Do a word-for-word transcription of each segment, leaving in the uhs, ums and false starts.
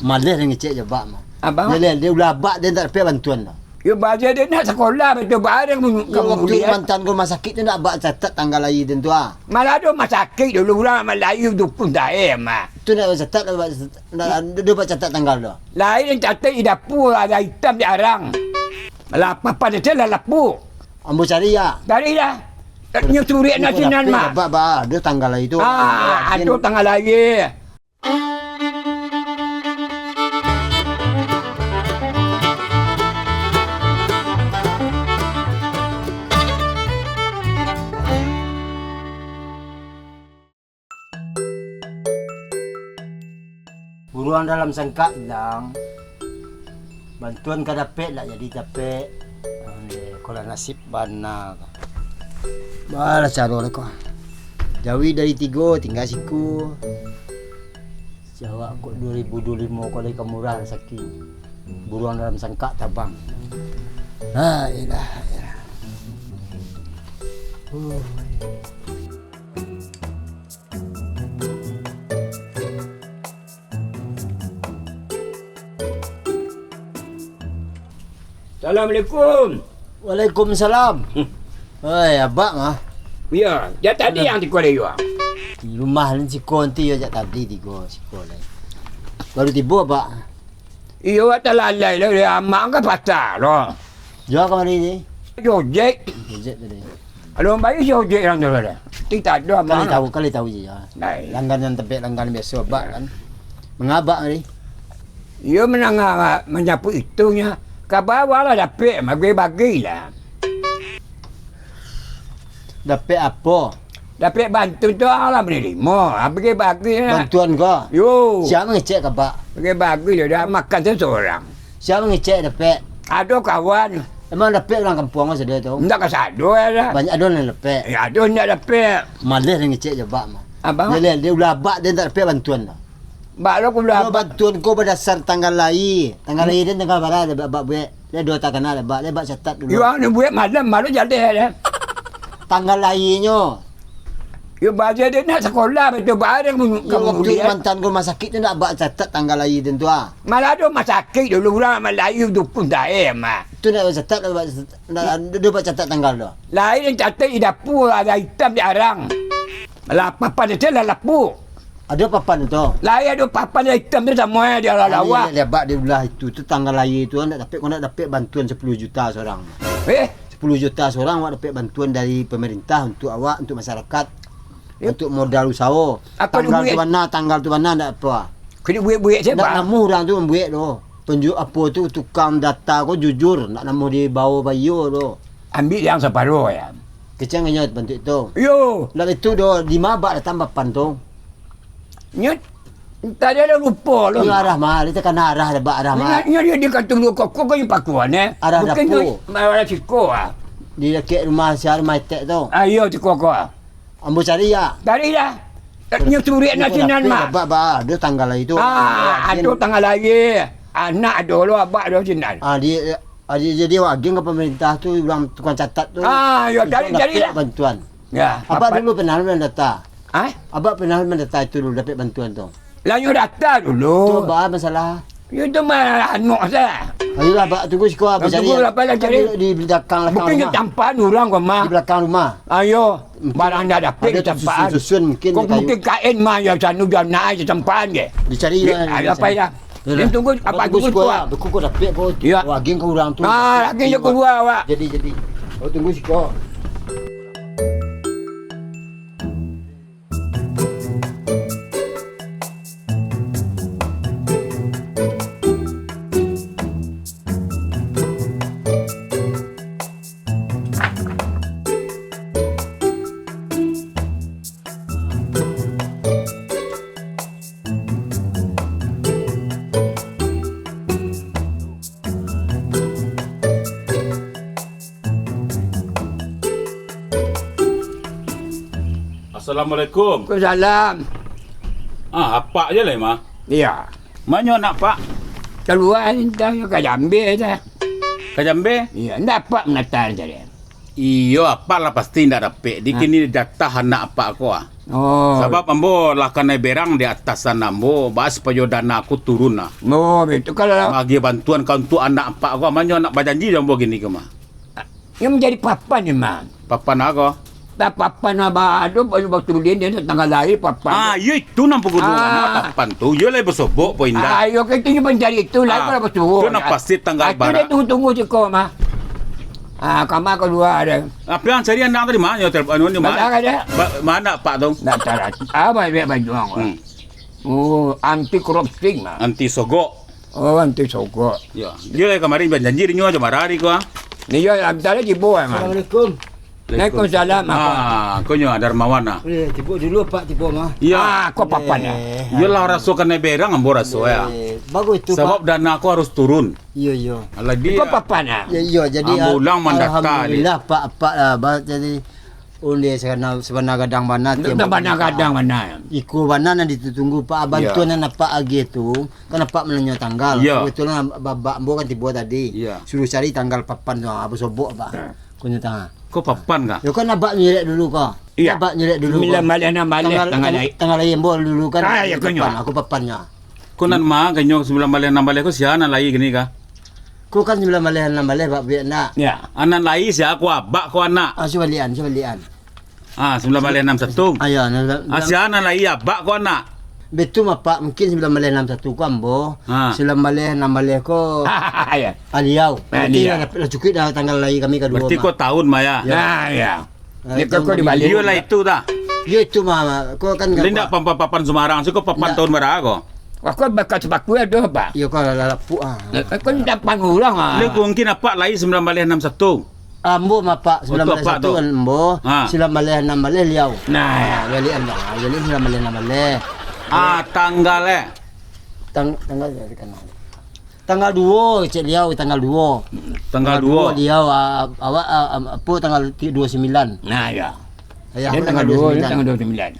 Maleh den ngecek jo abak mah. Abak? Yo, leh, dek ulah abak den tak dapek bantuan doh. Yo, baa den nak sakolah, baco barang. Yo, kamu waktu kuliah. Mantan ko rumah sakik tu ndak abak catat tanggal lahia den tu, ah? Malah ado rumah sakik dulu, urang malahia dukun tae mah. Tu ndak abak catat, ndak, ndak, ndak abak catat tanggal tu. Lahia den catat di dapua, ada itam di arang. Malah papan tu lah lapuak. Ambo cari, ya? Cari lah. Nyo suruik nak sinan mah. Abak, abak, ado tanggal lahia tu. Ah, ado tanggal lahia. Buruang dalam sangkak ilang, bantuan ka dapek ndak jadi dapek. Aleh, ko lah nasib bana ko. Baa lah caro lai ko. Jawi dari tigo, tingga siko. Jawab kok duo ribu duo limo ko lai ka murah rasaki. Buruang dalam sangkak tabang. La ilaha illallah. Uh. Assalamualaikum. Waalaikumsalam. Hmm. Oi, abak mah. Iyo, jak tadi. Alah. Yang tiko lai yo. Di rumah ni siko nanti yo, jak tadi tigo siko lai. Baru tibo abak. Iyo, wak talalai lah, amak ka pasar lo. Juo kamari ni? Gojek. Gojek tadi. Kalau bayia si ojek urang tu lah. Ti tak ado amak. Kali tahu, kali tahu je, ya. Lai. Langganan tampek langganan biaso, abak kan. Manga abak tadi? Iyo, mananga manyapu itunyo. Ka bawah lah dapek, bagi-bagi lah. Dapek apo? Dapek bantuan tu lah manarimo. Ha, bagi-bagi lah. Bantuan ko? Yo. Sia mangecek ka abak? Bagi-bagi lah, dah makan tu surang. Sia mangecek dapek? Ado kawan. Emang dapek urang kampuang ko sado tu? Indak kasado lah. Banyak ado nan dapek? Ya, ado indak dapek. Maleh den ngecek jo abak mah. Abak? Maleh, dek ulah abak den tak dapek bantuan tu. Bak lo kulah. Yo, bantuan ko badasar tanggal lahia. Tanggal lahia den tanggal bara dek abak buek. Dek ado takana dek abak, dek abak catat dulu. Yo, anu buek malam baru jaleh deh. Tanggal lahianyo. Yo, baa den nak sakolah, baco barang. Yo, kamu waktu kuliah. Mantan ko rumah sakik tu ndak abak catat tanggal lahia den tu, ah. Malah ado rumah sakik dulu, urang malahia dukun tae mah. Tu ndak abak catat, ndak abak, ndak, ndak abak catat tanggal tu. Lahia den catat di dapua, ada itam di arang. Lah, papan tu lah lapuak. Ado papan tu? Lahia ado papan itam tu samo di alah lawah. Lahia, lahia abak di ulah itu tu, tanggal lahia tu, ndak dapek, ko ndak dapek bantuan sapuluah juta surang. Eh? Sapuluah juta surang awak dapek bantuan dari pemerintah untuk awak, untuk masyarakat, yo, untuk modal usaho. Tanggal tu bana, tanggal tu bana ndak apo. Kena buek-buek se, ndak namuah urang tu mambuek tu. Penju-, apo tu, tukang data ko jujur, ndak namuah dibawo baiyo tu. Ambiak yang saparo, ya. Kecek inyo bantuak tu. Yo. Ndak itu doh, di ma abak datang papan tu? Nyo, tadi ado lupo lo. Nyo arah ma, di takana arah dek abak arah ma. Nyo, nyo di, di kantung duo koko ko nyo pakuan, eh. Arah dapua. Bukan nyo, arah siko, ah. Di dakek rumah sia, rumah etek tu. Ah, iyo, siko ko, ah. Ambo cari, ya. Cari lah. Nyo suruik nak sinan mah. Abak, abak, ado tanggal lahia tu. Ah, ado tanggal lahia. Anak ado lo, abak ado sinan. Ah, di, ah, di, jadi awak agiah ka pemerintah tu, urang tukang catat tu. Ah, yo, cari, cari lah. Bantuan. Ya, abak dulu pernah mandata? Hah? Abak pernah mandata itu dulu, dapek bantuan tu? Lah, nyo data dulu. Tu baa masalah? Yo, tu mah anu sajo. Ayolah, abak tunggu siko, abak cari. Tunggu, abak lah cari. Di, di balakang, balakang rumah. Bukan di tampaan urang ko mah. Di balakang rumah. Ayo, barang ndak dapek di tampaan. Susun-susun mungkin. Ko mungkin kain mah, yo, sanu jo anak di tampaan je. Dicari lah. Ayo, apo lah. Yo lah. Tunggu, abak tunggu siko, siko. Beko ko dapek ko. Yo. Wah, agiah ka urang tu. Ah, agiah jo ka urang awak. Jadi, jadi. Abak tunggu siko. Assalamualaikum. Waalaikumsalam. Ah, apak je lai mah? Iyo. Ma nyo anak apak? Kalua, entah nyo ka Jambe dah. Ka Jambe? Iyo, ndak apak manata tadi. Iyo, apak lah pasti ndak dapek. Di kini jatah anak apak ko, ah. Oh. Sabab ambo lah kanai berang di atasan ambo, baa supayo dana ko turun lah. Oh, betul. Kalau agiah bantuan ka untuak anak apak ko, amanyo nak bajanji jo ambo kini ko mah. Yang manjadi papan ni, mah. Papan a ko? Dah papan abah ado, baru batulin dia tanggal lahir papan. Ah, iyo itu nan paguno Ah. Papan tu. Iyo lai basobok po indak. Ah, iyo, kan itu nyo mancari itu, lai Ah, kalau basobok. Tu nan pasti tanggal Ah, tu dia bara. Tunggu-tunggu ciko mah. Ah, kama kalua dia. Apa yang cari anak tadi mah? Yo, telepon anu ni mah. Ada, ada. Ba-, mana Pak tu? Nak cari. Ah, banyak banyak. Hmm. Oh, anti korupsi mah. Anti sogok. Oh, anti sogok. Ya, dia lah kamarin bajanji dinyo aja marah di ko, ah. Ni yo, antara jibo, ah, mah. Assalamualaikum. Waalaikumsalam, apa? Ah, ko nyo Darmawan, ah. Boleh tibo dulu, Pak, tibo, mah. Iya. Ah, ko papan, ah. Eh, Iyalah, raso kanai berang, ambo raso, ya. Eh, bagus tu, Sabab Pak. Dana ko harus turun. Iya, iya. Lagi Ko ya, papan, ah. Ya, iya, jadi ambo al-, ulang mandata, alhamdulillah, Pak, Pak, ah, ba-, jadi Onde sabana, sabana gadang bana, Dah tiang sabana bana. Gadang bana. Iko bana nan ditunggu, Pak. Bantuan Iya. Nan Apak agiah tu, kan Apak mananyo tanggal. Iya. Kebetulan babak ambo kan tibo tadi. Iya. Suruh cari tanggal papan tu, ah, basobok, Pak. Nah. Kunyo tangah. Ko papan kah? Yo kan Abak nyelek dulu ko. Iya. Abak nyelek dulu ko. Sembilan baleh, enam baleh, Tanggal, tanggal tang-, lahir. Tanggal lahir ambo dulu kan. Ah, iya, Di konyo. Papan, aku papannya. Ko nan ma kanyo sembilan baleh, enam baleh ko sia nan lahir kini kah? Ko kan sembilan baleh, enam baleh, Pak Buik, ndak? Ya. Anak lai sia ko, Abak ko anak? Ah, sabalian, sabalian. Ah, sembilan baleh enam satu. Ah, ya, enam, Ah, enam. Sia anak lai Abak ko anak? Betul mah, Pak. Mungkin sembilan baleh enam satu ko ambo. Ah. Sembilan baleh enam baleh ko Ya. Aliau. Ah, Mungkin Aliau. Lah, lah cukup dah tanggal lai kami kadua Berarti mah. Ko tahun mah ya? Ya. Nah, ya. Ah, Dia tahun kau kami dibalik. Iyolah itu dah. Yo itu mah, mah. Ko kan Lain dak papan-papan Sumarang, siko papan Ndak. Tahun bara ko? Aku bakas baku ado, Pak. Iyo, ko lah lapuk, ah. Lah, kan dapan urang, ah. Lah, mungkin Apak lai sembilan baleh enam satu. Ambo mah, Pak, Oh, tu sembilan baleh Apak satu tu. Kan ambo, Ha. Sembilan baleh enam baleh liau. Nah, ya. Balian, Pak. Balian sembilan baleh enam baleh. Ah, tanggal, eh. Tang-, tanggal ya, dikenal. Tanggal duo, cek liau, tanggal duo. Tanggal Tanggal duo. duo liau, ah, awak, ah, ah, apo tanggal ti-, duo sambilan. Nah, ya. Ayah Dia aku tanggal tanggal duo, dia duo sambilan. Tanggal duo sambilan.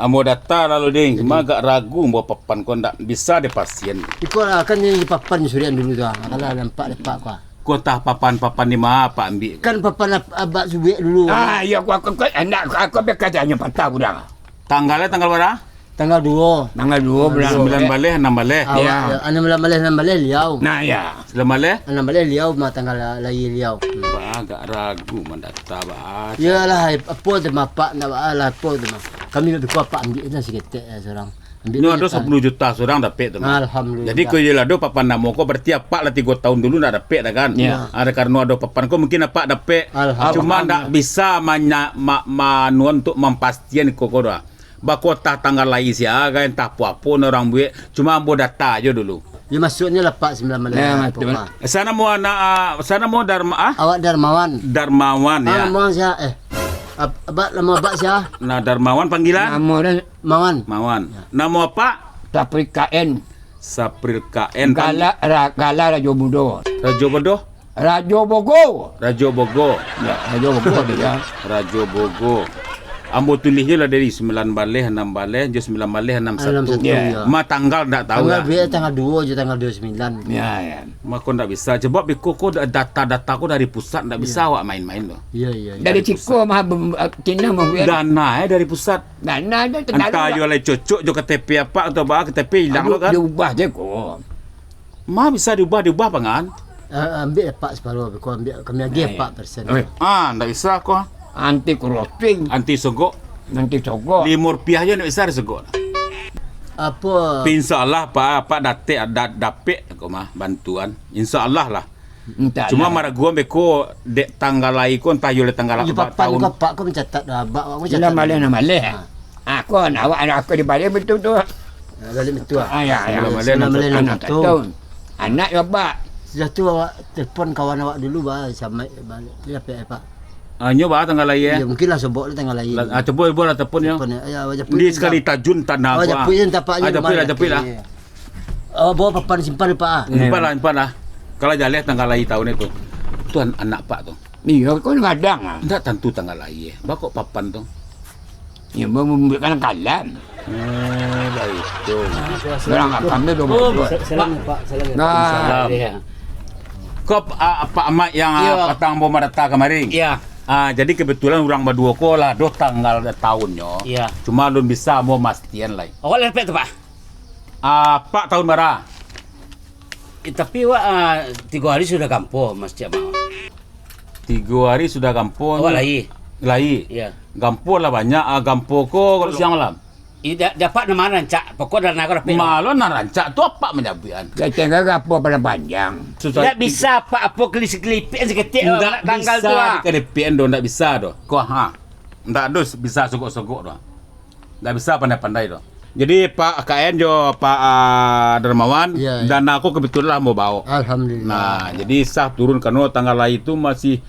Ambo data lalu, ding. Jadi Cuma agak ragu ambo papan ko ndak bisa deh pasien. Iko lah, kan yang di papan surian dulu tu, ah. Kalau nampak depak ko, ah. Ko tah papan-papan di ma Apak ambiak? Kan papan ap-, Abak subuik dulu, Ah, ah. Iya, aku, aku, aku, ndak, aku, aku biar kajanyo patah urang. Tanggalnyo tanggal bara? Tanggal duo. Tanggal duo bulan Sembilan baleh, anam baleh. Awak, Ya. ya, anam baleh, anam baleh liau. Nah, ya. Sembilan baleh? Anam baleh liau mah tanggal la-, lahia liau. Bah, agak ragu mandata, bah. Iyolah, apo tu mah, Pak, ndak baa lah, apo tu mah. Kami nak biko Apak ambiak je saketek, eh, surang. Ambiak Nyo je, ado Pak. Sapuluah juta surang dapek tu mah. Alhamdulillah. Jadi, ko iyolah ado papan namo ko, berarti Apak lah tigo tahun dulu ndak dapek dah kan? Ya. Ada karano ado papan ko, mungkin Apak dapek. Alhamdulillah. Cuma ndak bisa manya-, ma-, manuan untuk mampastian ko, ko doh. Bakotah tanggal lahia sia, kan, antah apo-apo nan urang buek, cuma ambo data jo dulu. Yo, masuaknyo lah, Pak, sembilan baleh Nah, lah, betul. Pak. Sia namo anak, ah, sia namo Darma-, ah? Awak Darmawan. Darmawan, Ah, ya. Namo sia, eh. Ab-, abak, namo abak sia? Nah, Darmawan panggilan? Namo dia Mawan. Mawan. Ya. Namo apak? Sapril K N. Sapril K N. Gala, ra-, Gala Rajo Budo. Rajo Bodo? Rajo Bogo. Rajo Bogo. Ya, Rajo Bogo dia. Rajo Bogo. Ambo tulih je lah dari sembilan baleh, anam baleh, jo sembilan baleh, anam satu. Anam satu, Ya. ya. Ma tanggal ndak tahu Tanggal lah. Biak tanggal duo jo tanggal duo sambilan. Ya, ya. Mako ndak bisa. Sebab beko ko da-, data-data ko dari pusat, ndak bisa Ya. awak main-main tu. Ya, ya, ya. Dari Dari siko pusat. mah bem-, eh, Cina mah, ya. Dana, eh, dari pusat. Dana ada Antah terlalu yo lah. Lai cocok jo K T P apak atau baa, K T P ilang Aduh, tu kan. Diubah je ko. Ma bisa diubah, diubah pangan. Ah, ambiak apak saparo, beko ambiak kami agiah Nah, ya. apak persen. Oi. Ah, ndak bisa ko. Anti korupsi. Anti sogok. Anti sogok. Limo rupiah je ndak bisa disogok. Apo? Tapi insya Allah, Pak, Apak datek, da-, dapek ko mah bantuan. Insya Allah lah. Entah Cuma lah. maraguan beko dek tanggal lahia ko, antah yo lah tanggal Yo, apak papan tahun. ko, Pak, ko mencatat dah, abak, awak Sembilan mencatat baleh, dah. enam baleh. Ha. Ah, ko anak awak, anak aku di baleh betul tu. Ah, baleh betul, ah. Ah, ya, ya. Sembilan baleh, Sembilan baleh, enam Anak satu. tu. Anak yo, Pak. Sudah tu awak telepon kawan awak dulu, bah, sama balik. Dia dapek, eh, Pak. Ah, nyo bah tanggal lahia, eh? Ya, mungkin lah sobok lah tanggal lahia. Lah, ah, cubo, cubo lah telepon nyo. Telepon, ya. Ya, awak japui Di je, sekali tak. tajun tanah Awak gua. japui je, tak, Pak, Ah, je japui rumah lah, dia japui lah. kata. Awak bawa papan simpan, Pak, ah. Simpan lah, simpan lah. Kalau jaleh tanggal lahia tahun itu. Tu an-, anak Pak tu. Iyo, ko gadang ah. Ndak tantu tanggal lahia. Bakok papan tu. Iyo, membuekkan kalam. Eh, baik tu. Orang akan dia dua Oh, belas. sa-, salam, Pak. Salam, ya, Pak. Nah. Salam. Ya. Ko, ah, Pak Amat yang, ah, Iyo. patang bom rata kamarin? Iya. Ah, jadi kebetulan urang baduo ko lah doh tanggal tahunnyo. Iya. Cuma alun bisa mamastian lai. Awak lah dapek tu, Pak? Ah, Pak tahun bara? Eh, tapi awak, ah, tigo hari sudah gampo, Mas Jamal. Tigo hari sudah gampo. Awak lai? Lai. Iya. Gampo lah banyak, ah, gampo ko kalau siang malam. Ida-, dapat nama rancak, pokok dana ko dapek. Malo nan rancak tu apak manyabuikan. Kecengga apo pada panjang. Susah. Ndak bisa, Pak, apo kelipik-kelipikan saketek, Ndak nak tanggal bisa tu, ah. Dikelipikan doh, ndak bisa doh. Ko, ha. Ndak ado bisa sogok-sogok doh. Ndak bisa pandai-pandai doh. Jadi, Pak K N jo Pak, ah, Darmawan, Iya, iya. dana ko kebetulan lah mau bawa. Alhamdulillah. Nah, jadi sah turun karena tanggal lahir tu masih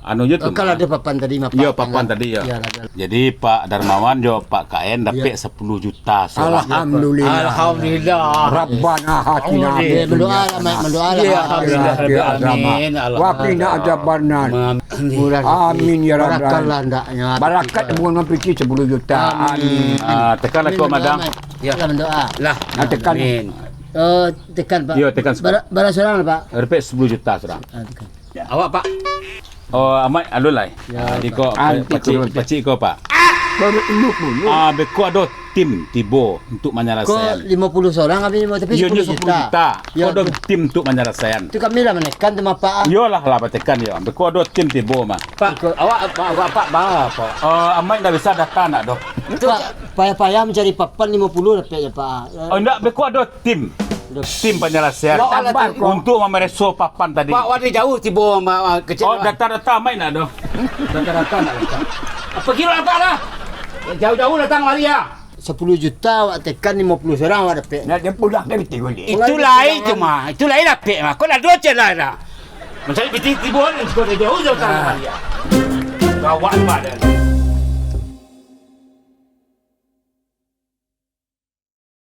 anu je tu, Oh, kalau mah. ada papan tadi, mah, Iyo, Pak, papan tanggal. tadi, ya. Iyalah, iyalah. Jadi, Pak Darmawan jo Pak K N dapek Iya. sepuluh juta surang. Alhamdulillah. Alhamdulillah. Rabbana hatina Alhamdulillah. fid dunya Berdoa lah, Mat, hasanah. berdoa lah. Iya, Alhamdulillah. Amin. Wa qina adzabannar. Amin. Murah rezeki. Amin, ya Rabbal. Barakahlah hendaknya. Barakat bukan mapiti sepuluh juta. Amin. Amin. Ah, tekan lah Amin, tu, berdoa, Madam. Mat. Ya. Lah, berdoa. Lah. Ah, tekan. Amin. Eh, tekan, Pak. Iya, tekan, Pak. Bara-, bara surang, Pak? Dapek sepuluh juta surang. Ah, tekan. Awak, Pak? Oh, Amat alun lai. Ya, Ah, di Pak. ko, Anti pacik, korupsi. pacik ko, Pak. Baru lima puluh. Ah, beko ado tim tibo untuk Ko manyalesaian. lima puluh surang kami, tapi Iyo, sepuluh nyo sepuluh juta. juta. Yo, Ko ado tu. tim untuk manyalesaian. Tu kami lah manekan tu, mah, Pak. Iyolah, lah batekan yo. Beko ado tim tibo, mah. Pak, Iko awak, awak, awak, Pak, ba, Pak? Eh, Amat ndak bisa data ndak doh? Tu, Pak, payah-payah mancari papan lima puluh dapek je, Pak. Oh, ndak, beko ado tim. Tim panyalesaian. Tambah ko. Untuk mamareso papan tadi. Pak, wadi jauh tibo ma-, ma-, kecil, Oh, Pak. data-data Amat ndak doh? Data-data ndak lengkap. Pergi lah, Pak, lah. Jauh-jauh datang lari, ya. Sepuluh juta awak tekan, lima puluh surang awak dapek. Nak dia pulang dari tigo ni. Itu lain tu, mah. Itu lain dapek, mah. Kau dah dua je lah, dah. Mancari piti tibo ni, kau dah jauh, jauh datang lari, ya. Gawat, Pak, dah.